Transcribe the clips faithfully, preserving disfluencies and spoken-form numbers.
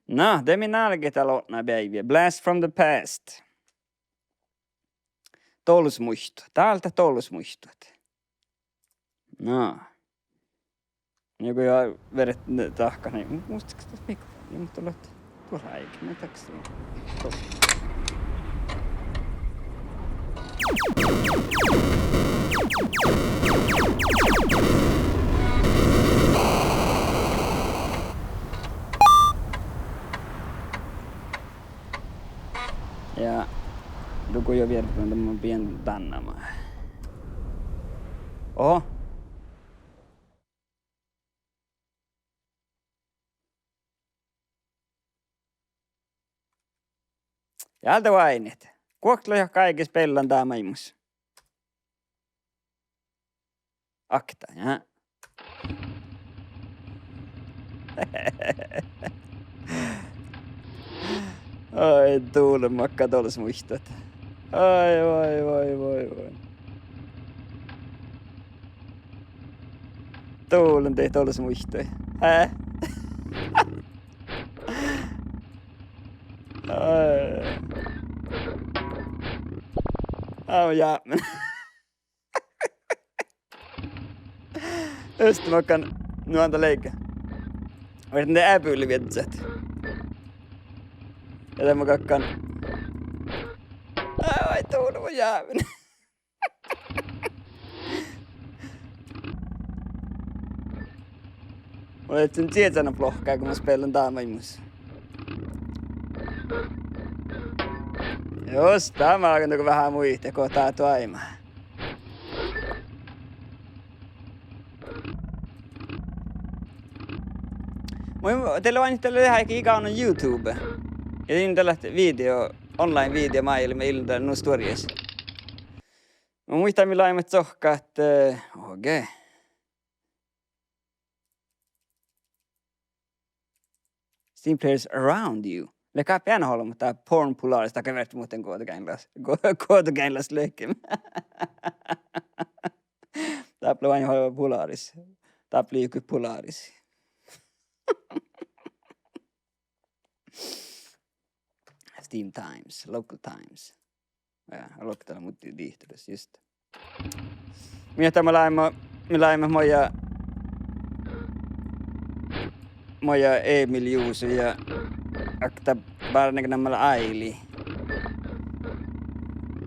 Na, de mii nálget dál otná beaivvi. Blast from the past. Dolsmuittu. Dál dat dolsmuittu. Na. Joku ja veret dahkat, na, mu-, muhto dat mikrofoni, muhto leat tuolla áigi, ma taksii. Ja, dogo jo vierppan, dan mun pien dánnáma. Oho. Ja de oaidnit. Guoktelot áigge spellan dá maimus. Akta, ja. Ai, dule makkár dolsmuittu. Ai, ai, ai, ai, ai. Dule dat dolsmuittu. Hää? Ai. Au, ja. Just makkár, nu anda leige. Vieđán de ábuli viežžat. Ja de mun galggan. Ai, dule, mun jáven. Mun lean čiežan flohkká go mun spellan dá maimus. Jus, dá mun álgán veahá muitit go dat oaidná. Mun, de lea oaidnit, de lea áiggi gávdnan YouTube. Ja in de leat video, online video máilmmi in de nu stuorjis. Mun muittán mii láviimet sohkkat, eh, okei. Steam players around you. Lea gal beana olbmot dát porn Polaris, dat gal verte muhtin Guođi Gainlas, Gu-, Guođi Gainlas lehkemi. Dáppe lea oaidnit Polaris. Dáppe lea juohke Polaris. Steam Times, Local Times. Ja, lokkii dál muhtin dihtoris, just. Mii ahte mii láviimet, mii láviimet maid, maid Emil Juuso ja okta bártneganammala Aili.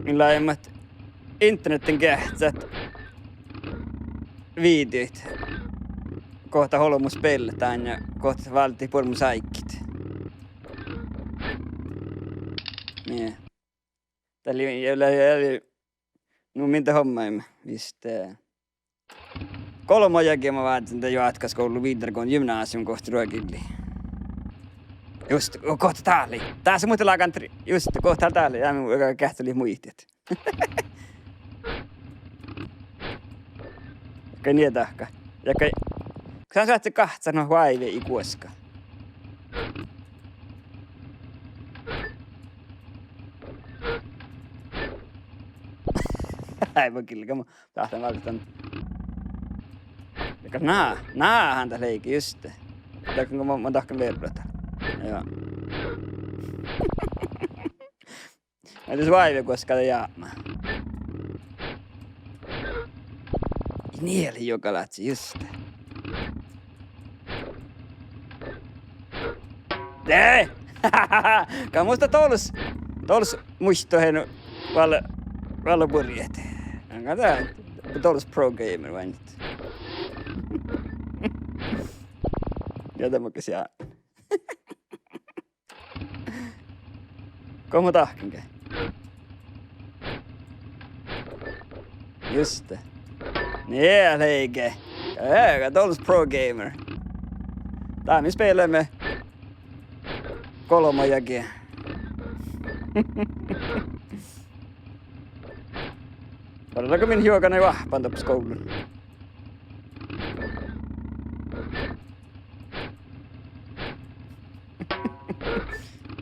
Mii láviimet internetten geahččat videoid. Go dat olbmos spellet dán ja go dat váldit buorre áiggit. Nie. Dat lei, ja lei, ja lei, nu mii de hommáimet vist, eh, golbma jagi, ma vázzen de joatkaskuvlla, videregående, gymnasium, go dat ruogillii. Just, go dat dál lei. Dás muhtin lágan tri-, just, go dat dál lei, ja mun geahččalit muitit. Jakkár nie dahká. Jakkár, kas sáhttá gahcát nu oaivvi guoska. Ai, mun gilgan, mun dáhtten váldit dan. Jakkár, na, na, han dat leige, juste. Dahkan go mun, mun dahkan veaháš. Ja. Ai, dus oaivvi guoska de jápmá. Nie lei juoga láhkai, juste. De! Gal mus dat dolos, dolos muittu hen val-, val burjehit. Gal dat dolos pro gamer oaidnit. Ja de mun gal jáhkán. Go mun dahkan ge. Juste. Nie leige. Ja, dolos pro gamer. Dá mii spelleimmet golbma jagi. Barra go min juoga lei oahppan doppe skuvllas.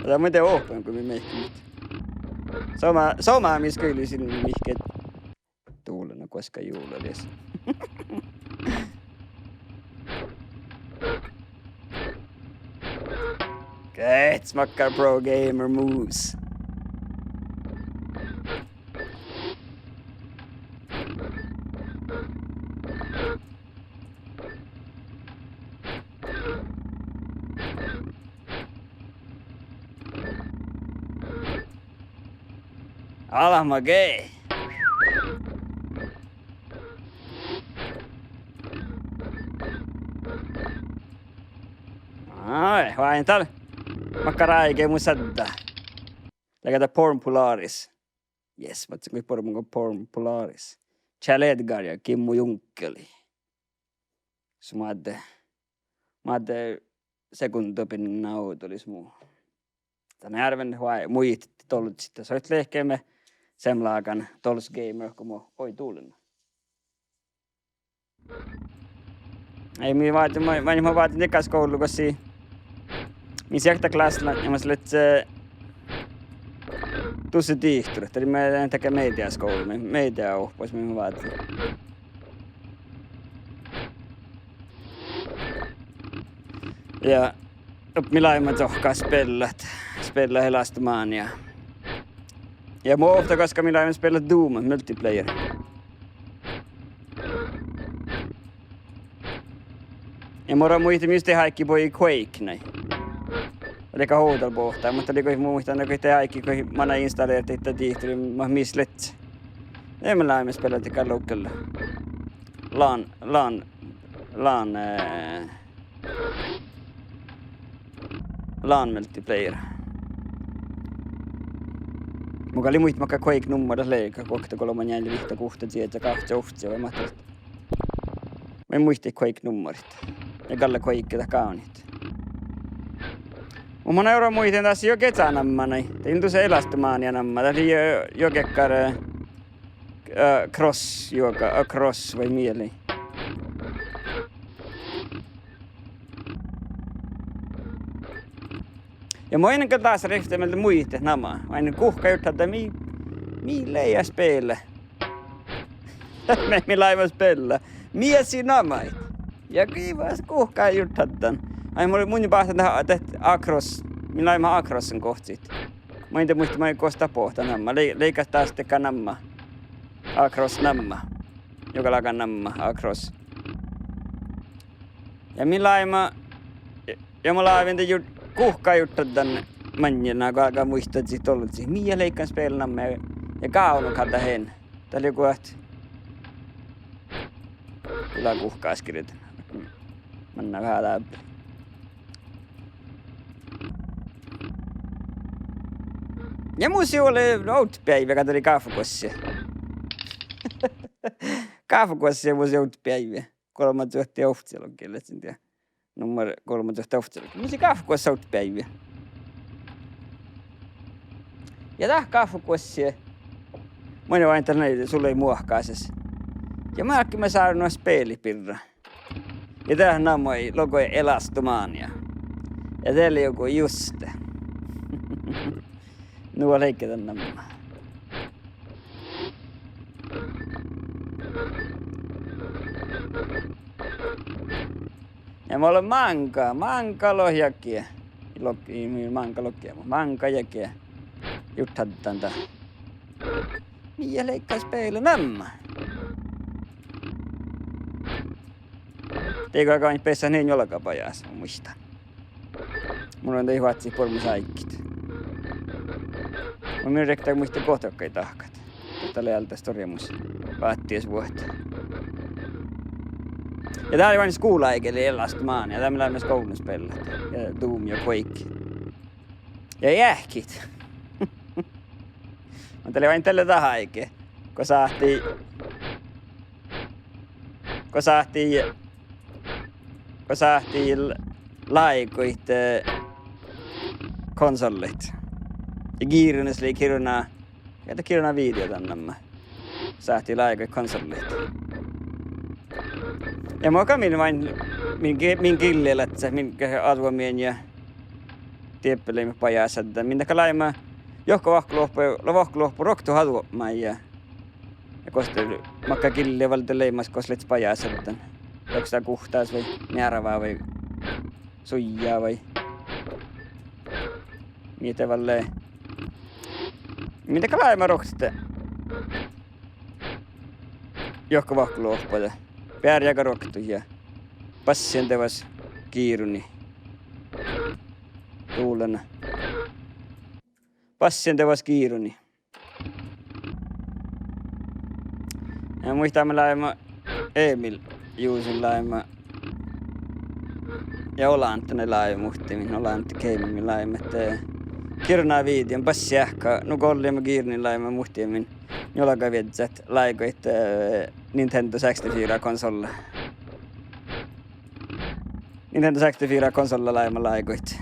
Dat mun de oahppan go mii mehket. Somá, somá mii skuvllas mihkke. Dule, na guoska julla dies. Ehpet makkár pro gamer moves. Almma ge. Ai, váivi dál makkár áigi mu šadde. Leago dat Porn Polaris. Yes, ma goit borrán go Porn Polaris. Chad Edgar ja Kimmo Junckeli. Su moadde, moadde sekundda bin nádulis mu. Dan earven vai muitit dolcit, dat soit lehkeme semlágan Dolce Gamer go mo oiddulen. Ai, mii váldit, ma, ma, ma váldit dego skuvlla gossii. Mii siekta klássat, ja mas lei, eh, dušše dihtor. Dat lei me-, dego mediaskuvla, me-, mediaoahpahus mii váldit. Ja mii láviimet dohko spellat, spellat Elastomania. Ja mo ovtta gaskka mii láviimet spellat Doom multiplayer. Ja mo muittán, mii dihte áiggi bođii Quake nai. Lei gal ovdal boahtá, muhto lei goit, muittán, goit de áiggi goit manai installerejit dat dihtorit, ma-, mis lei. Ja mii láviimet spellat dego local LAN, LAN, LAN, eh, LAN multiplayer. Mun gal in muitte makkár Quake nummar dat lei, guokte, golbma, njeallje, vihtta, guhtta, čiekka, gávcce, ovcci vai mat dat. Ma in muitte Quake nummarit. Ja gal lea Quake dat gávdnit. Muhto mun eará muittán, dat lei juo gieđa namma nai. Dat in dušše Elastomania namma. Dat lei juo, juo gieđa, eh, Cross juoga, eh, Cross vai mii lei. Ja mun in gal dasa rivtte mielde muitte namma. Vai in guhká jurdda ahte mii, mii lei spele. Mii, mii láviimet spellat. Mii sii nammaid. Ja gii vas guhká jurdda dan. Ai, mun, mun báhcen dat, dat Across. Mii láviimet Acrossen gohcit. Ma in de muitte maid gos dat boahtá namma. Lei-, leigga dat dego namma. Across namma. Juogalágan namma, Across. Ja mii láviimet, ja, ja mun lávejin de jur-, guhká jurdda dan maŋŋel, na galgá muitit dolcit. Mii leigga spele namma ja, ja gávdno gal dat in. Dat lei guhkás. Ila guhkás girden. Manná veahá dábálit. Ja mus lei ovtta beaivve, go dat lei gáffaguossi. Gáffaguossi mus lei ovtta beaivve. Golbmaduohte ovccilogi, ledjen dieđe. Nummar golbmaduohte ovccilogi. Mus lei gáffaguossi ovtta beaivve. Ja dat gáffaguossi. Mun in oaidná, dat lei, sus lei muohkásaš. Ja mun álggán sárvonat spelit birra. Ja dat namma lei logo Elastomania. Ja dat lei juo juste. Nu leigga dan namma. Ja mo lea máŋga, máŋga logi jagi. Log-, ii, mii máŋga logi, mo máŋga jagi. Jurddašan dan. Mii leigga spele namma. Dego galgá beassat nie njuolgabajás, mun muittán. Mun lean daid oaččut buoremus áiggit. Mun in riekta muitte gohčodagaid dahkat. Dat lea ealde stuoremus. Váttiesvuohta. Ja dat lei ain skuvlaáigi, lei Elastomania, dat mii leimmet skuvlla spellat. Ja Doom ja Quake. Ja eahkit. Muhto dat lei ain dalle dat áigi. Go sáhttii, go sáhttii, go sáhttii l-, láiguid, eh, konsollit. Ja giirenes lei girjá, ja dat girjá video dan namma. Sáhttii láiguid konsollit. Ja mo gal min, min, min gi-, min gillii ledje, min ge-, advommiin ja dieppe leimmet bajásat dan. Min dakkár leimmet juohke vahkkoluohpu, lea vahkkoluohpu ruoktot advommat ja, ja gos de makkár gillii valde leimmet gos ledje bajásat dan. Juohke guhttás vai mearvá vai sujá vai. Mii de vel lea, mii de gal láveimmet ruoktot. Juohke vahku loahpas de bearjá gal ruoktot ja bassiin de vas giirunii. Dulana. Bassiin de vas giirunii. Ja muittán, mii láveimmet Emil Juusin láveimmet ja Olánta, ne láveimmet muhtumin, Olánta Gaming, mii láveimmet ahte girjá videon, bassi eahka, nu golliime girjii, láveimmet muhtumin njuolga viežžat láigoid, eh, Nintendo sekstifyra konsolla. Nintendo sekstifyra konsolla láveimmet láigoid.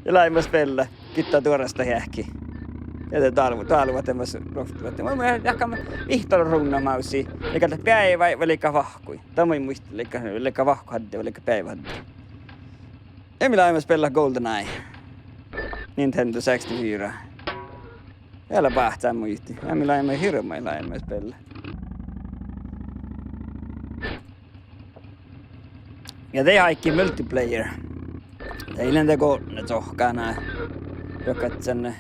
Ja láveimmet spellat gitta duoras dat eahkes. Ja de dál, dál vuos de mas ruoktot. Mun, mun jáhkán vihttalogi ruŋŋat mávssii, leigga dat beaivái vai leigga vahkui. Dat mun in muitte, leigga, leigga vahkuhaddi vai leigga beaivahaddi. Ja mii láveimmet spellat GoldenEye Nintendo sekstifyra. Ja lea báhcán muitit. Ja mii láveimmet hirbmat, láveimmet spellat. Ja de áiggi multiplayer. Dat ii lean de go ne cohkká na, juo, ahte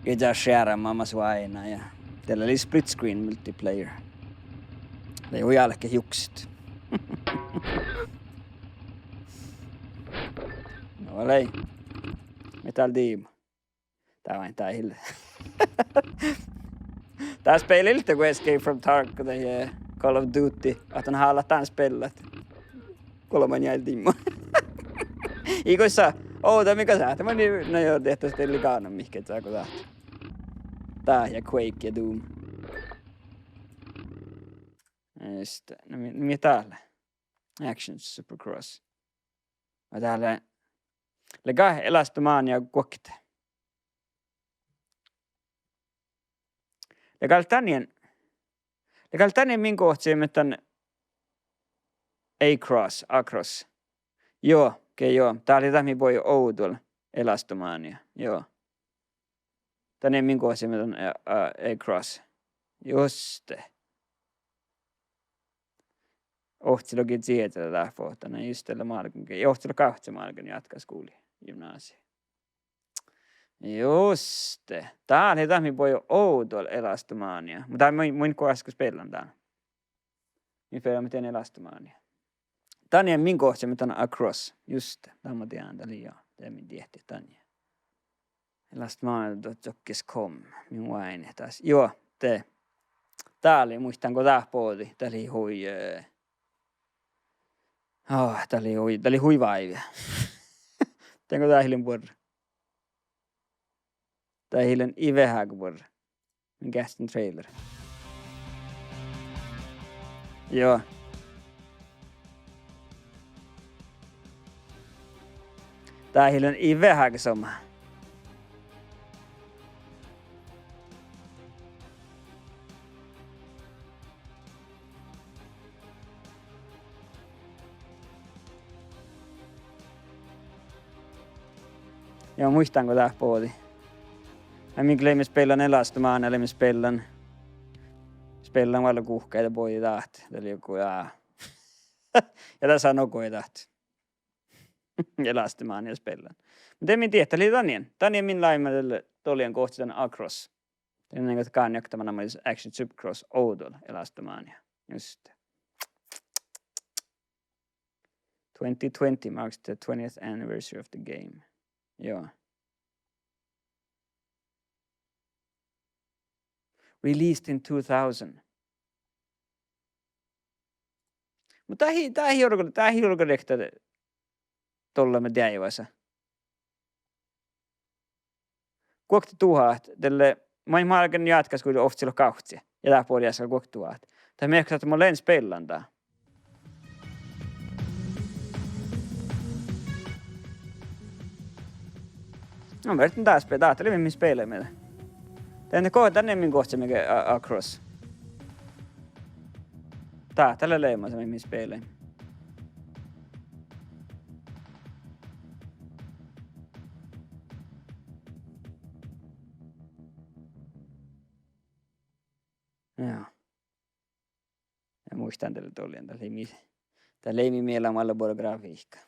iežas šearama mas oaidná ja de lei split screen multiplayer. Lei hui álkit jukset. No lei. Mii dál diibmu. Dat, dat ii lean. Dat speailá illit go Escape from Tarkov dahje Call of Duty, ahte han hálat dan spellat. Golbma njeallje diibmu. Ii go sa, ovdal mii gal sáhtát, ma ni, na juo, diehtás de lei gánan mihkkege dego dat. Dat ja Quake ja Doom. Juste, na mii, mii dál lea. Action Supercross. Ja dát lea, lea gal Elastomania guokte. Lea gal dan dien, lea gal dan dien min gohčoduvvon dan Across, Across. Juo, ge juo. Dat lea dat mii bođii ovdal, Elastomania. Juo. Dan dien min gohčoduvvon dan, eh, eh, Across. Juste. Ovccilogi cieža dat bođii, juste, lea málgan, ovccilogi gávcci málgan játkáskuvlii, gymnásii. Juste. Dat lea dat mii bođii ovdal, Elastomania. Muhto mun, mun in goaskka spellan dan. Mii fertet dan Elastomania. Dan dien min gohčoduvvon dan Across. Juste. Dan mun dieđán, dat lea juo. De min diehtejit dan dien. Elastomania dot jokis kom. Min oaidnit das. Juo, de. Dat lei, muittán go dat bođii. Dat lei hui, eh, oh, dat lei hui, dat lei hui váivi. Dego dat ii lean buorre. Dat ii lean ii veaháš buorre. Min geahččen trailer. Juo. Dat ii lean ii veaháš somá. Juo, muittán go dat bođii. Ja mii leimmet spellan Elastomania, leimmet spellan, spellan vel guhká ja bođii dat. Dat lei go, ja. Ja dasa nu goit dat. Elastomania spellan. Muhto de min diehtá, dat lei dan dien. Dan dien min láveimmet dollien gohčoduvvon dan Across. Dien gal gánjá okta manná maid Action Supercross ovdal, Elastomania. Juste. Twenty twenty marks the twentieth anniversary of the game. Juo. Released in two thousand. Muhto dat ii, dat ii ollu, dat ii ollu riktet dollá mii deaivasa. Guokte tuhat, dalle, maid málgen játkáskuvlii ovccilogi gávcci. Ja dat borjás guokte tuhat. Dat mearkkaša ahte mun lean spellan dan. No, mun berten dat spe-, dat lea mii spelaimet. Dan dien go-, dan dien min gohčoduvvon ge-, a-, Across. Dat, dat lea leamaš mii spelaimet. Ja. Ja muittán dalle dollien, dat lei mii, dat lei mii mielas mat lea buorre grafihka.